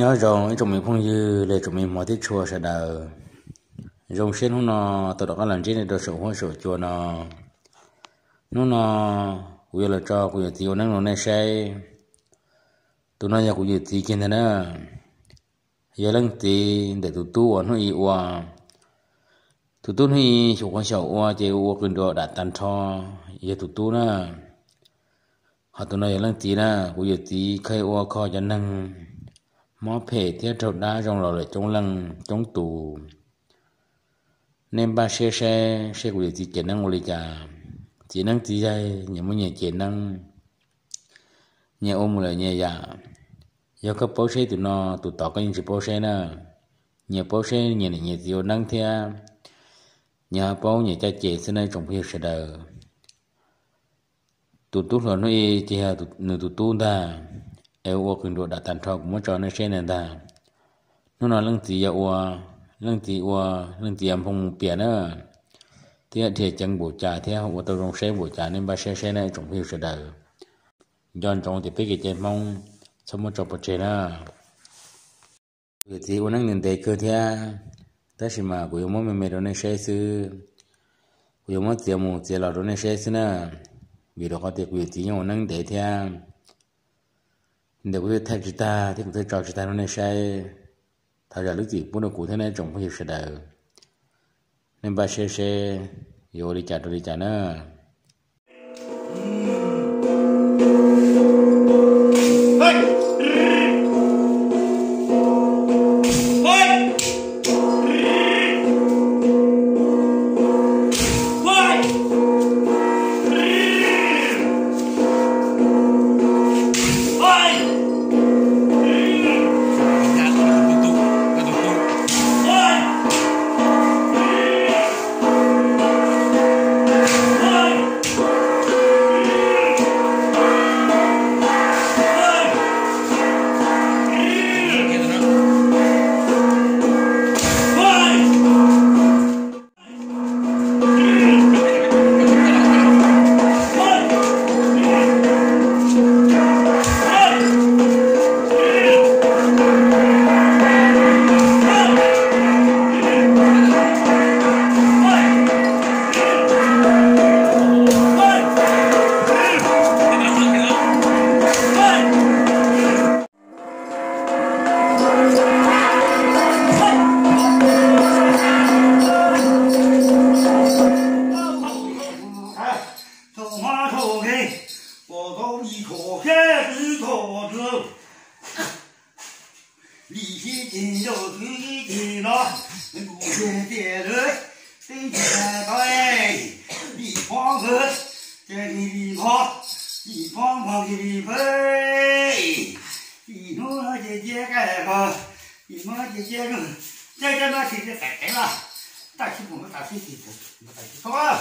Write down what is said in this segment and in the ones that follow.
Nyob zoo ib tsoom me phooj ywg los tsoom me hmov thiab tshua sawv daws. Zoo siab hnub no tau rov qab los ntsib nej rau saum huab saum cua no. Hnub no kuv yuav los tso kuv yawm txiv ua neeb rau nej saib. Tus no yog kuv yawm txiv kiag ntag na. Yog leej txiv ntawm tus tub uas hnub i ua. Tus tub hnub i xyum qhuav xyaum ua ces ua qws nruas dam tag nrho, yog tus tub na. Ho tus no yog leej txiv na, kuv yawm txiv khaws ua kho cov neeg mob phem thiab raug dab zoo los lawm coob leej coob tus. Nej npaj siab saib seb kuv yawm txiv cem neeb ua li cas. Txiv neeb txiv yaig nyias muaj nyias cem neeb, nyias ua mus lawm nyias yam. Yog koj paub seb tus no, tus tod koj yeej tsis paub seb na. Nyias paub seb nyias niam nyias txiv ua neeb thiab, nyias ho paub nyias caj ces xwb na tsoom phooj ywg sawv daws. Tus tub hluas hnub i ces yog nws tus tub ntag, es ua qws nruas dam tag nrho kuv muab tso nej saib ntag ntag. Hnub no leej txiv yog ua, leej txiv ua, leej txiv yog nphoo mus piam na, thiab dhia ceev npaum cas thiab ua tau zoo saib npaum cas nej npaj siab saib na tsoom phooj ywg sawv daws. Nco ntsoov tias peb kev cai Hmoob txhob muab tso pov tseg na. Kuv yawm txiv ua neeb ntev ntev kawg thiab, tab sis mas kuv yuav muab me me rau nej saib xwb. Kuv yuav muab txiav mus txiav los rau nej saib xwb na, vim rau qhov tias kuv yawm txiv yeej ua neeb ntev thiab. Ntawm kuv thiaj thaij tsis tag thiab kuv thiaj tso tsis tag rau nej saib. Thov zam lub txim pub rau kuv thiab nej tsoom phooj ywg sawv daws. Nej npaj siab seb yuav ua li cas rau li cas na. Lim hiv ces yog twv hiv ces no, kuv tias tias lawv teb tias tau lim pov nkawd, ces lim lim pov, lim pov npog lim lim pawg, lim hnub no ces cia kaij pog, lim hnub no ces cia, cia cov no ces cia txais tev los, tag sib pum tag sib tis, tag sib tau.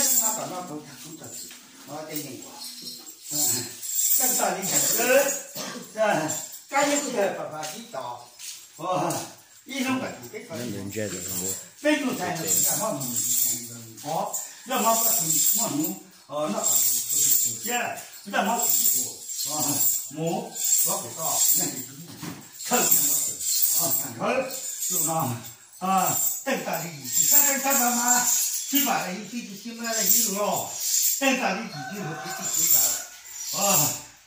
Mab tom noj tau cog koob cog txim, tej yeej ua, tej tag li yam, kab yeej yog pam pam tib tos, ib hnub kom txim peb kho li, peb tug ntxhais no tsis nraj mob mus, qhov nraj mob koj tsis muaj hnyuv noj kom tus thiab, nraj mob tsis ua, mus, hlob pem toj, neeg li, thawj, tus no, tej tag li tsis sab teeb sab nraj mas, sib pam li sib tsis sib mab li ib los, tej tag li tsis tsis luag tsis tsis tsis lawm.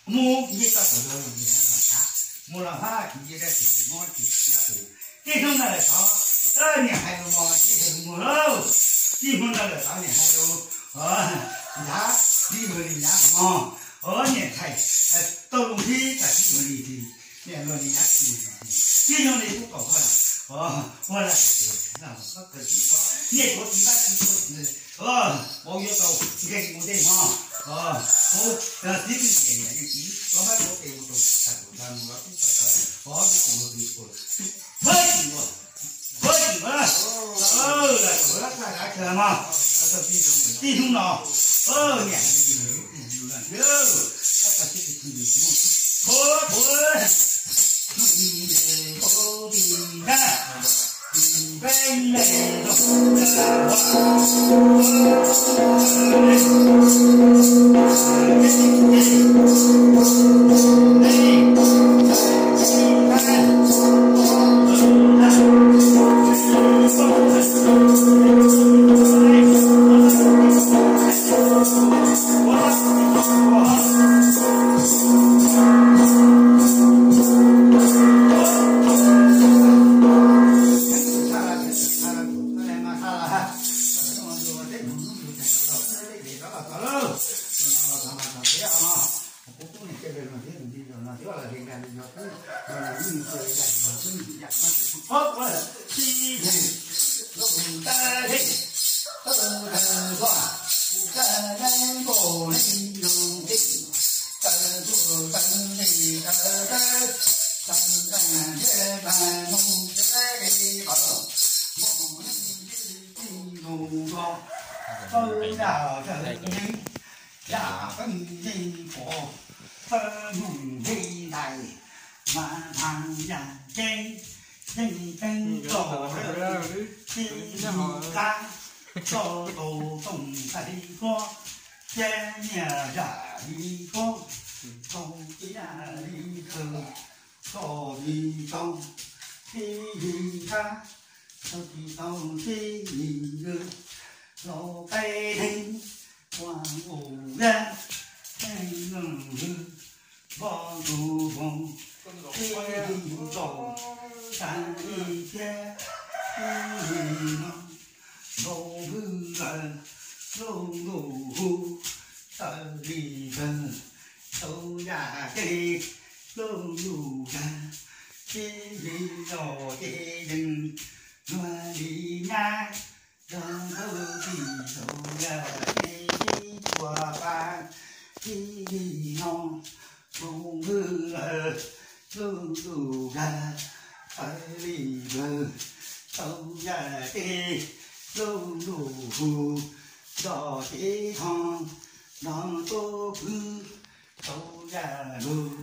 Mus nce toj kom luag los nce los hab, mus los hab tsis nce dab tsi mob tsis nab tus. Tib hnub no lawm tod, niam hais lus mos tsis hais lus mus lauj. Tib hnub no lawm tod niam hais lus nyav, li luag li nyav mos, niam hais tau lus ntsib tas tib luag li ti, niam luag li nyav ti, tib hnub li kuj kom ua, ua lawm, niam tuav tsis npab tsis tuav tsis, vauv yuav tau nkees mus tej hmo, vauv txiv twb niam niam txiv los mab tuav tes mus rau txhais tus nrag mus los tub txhais tawv, vauv yuav ua tus tus, pab tsis ua, pab tsis ua, lawm tau lab txaj dav kawg mas, tau tib hnub no, niam hais li, niam hais li, tab tag sib tw, pab pab, hnub ib nce pab ti nab. Tau yam tawm yeeb, yam qeej yeej pom, txawj mus nqi ntais, mas mas yam ceeb yeej ceeb tso, tib nqab tso tau toom tais li kuab, thiab nyiaj zam li kuab, tau tib yam li khaws, tso li tau tib nqab, tau tsis tau tib li, los peb neeg ua nkaus yaj, neeg nkaus lwg, npog tus voos, tib li tso, tas li thiab tib li no, nkaus hwj lawm, lub ntuj hu, tawm li kawg, tau yam ces lub ntuj kag, tib li los ces yeej luag li nyab, yog ntawd tsis tau yam ces tib txhua pa, tib li no, nkaus hwj lawm, lub ntuj kag, tawm li kawg, tau yam ces lub ntuj hu, nrog cev thoo, nrog tub pwg, tau yam lug,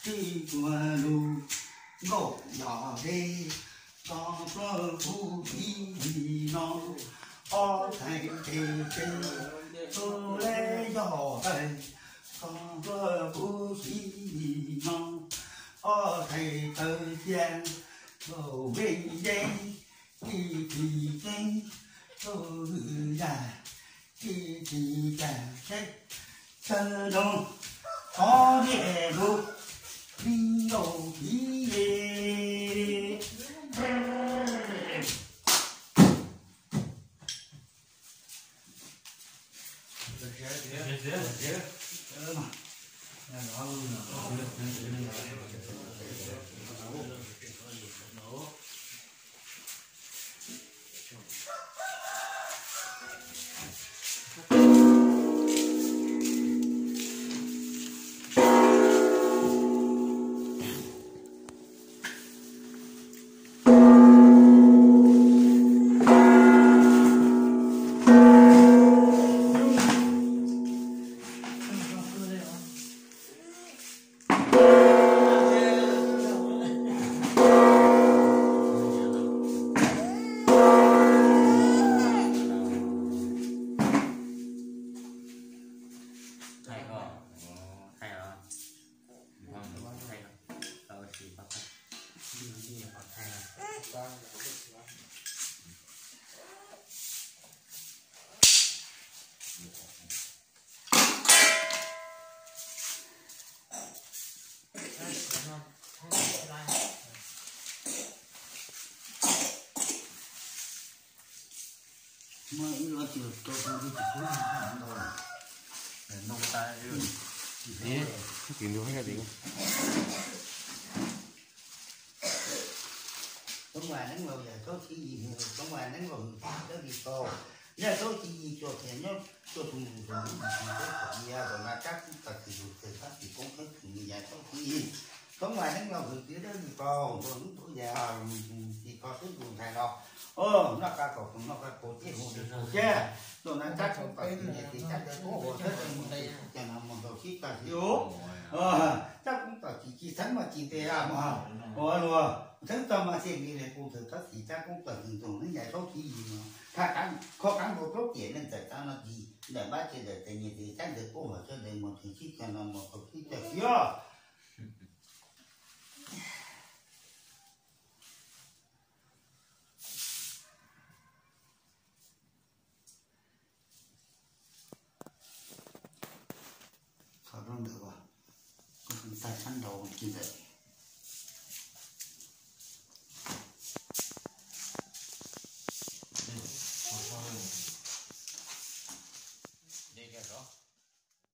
tib txhua lug, nkaum yog deb, tso pluag kuv tib li no, ob txhais tes ces tub leb yog tais, tso pluag kuv tib li no, ob txhais taw cia, nkaum nkees nkees, tib tsis ceeb, tub hwj yam, tib tsis cas tsheb, chaw nroog, qhov ntiag lug, li nkaus kiv li. Muaj ib lub twg rau kuv twb tsis pub ntau. Noo tas. Tim ntug hab tim. Toob Vas neeb laus yawm thaub chiv yim, Toob Vas neeb laus hwm txwv dawb li tau. Yawm thaub chiv yim tsuas qhias nyob tuaj tus mus tus mus tus mus tuaj txom nyem, tus na tab kuj tau tsis tus txawj tab sis koob thawb tsis yawm thaub chiv yim. Toob Vas neeb laus hwm txwv dawb li tau, ntuag hnub tuav yam, tsis kho xwb tus ntxhais los. Noj qab kaus tus noj qab kaus tib hu li hu siab. Tus na tab kuj tau tsis nyiam tsis tab ntawd kuj hu thawb tsis mus tsis tsis no mus ntaus sib tag sib ub. Tab kuj tau tsis tsis txheeb maj tsis ntes mog. Ua luag txheeb txog mas xij li kuv thawm tab sis tab kuj tau tsis tus neeb yawm thaub chiv yim no. Thaj kho kab nkaus plaub tiam neej txawm tau no tsis ntawm npab tsis ntawm tes nyiam tes tab ntawd kuj hu sawv daws mus tsis tsis tag no mus tau sib tag sib ub. Txog rau ntawm uas tag sab nraud ci ntawm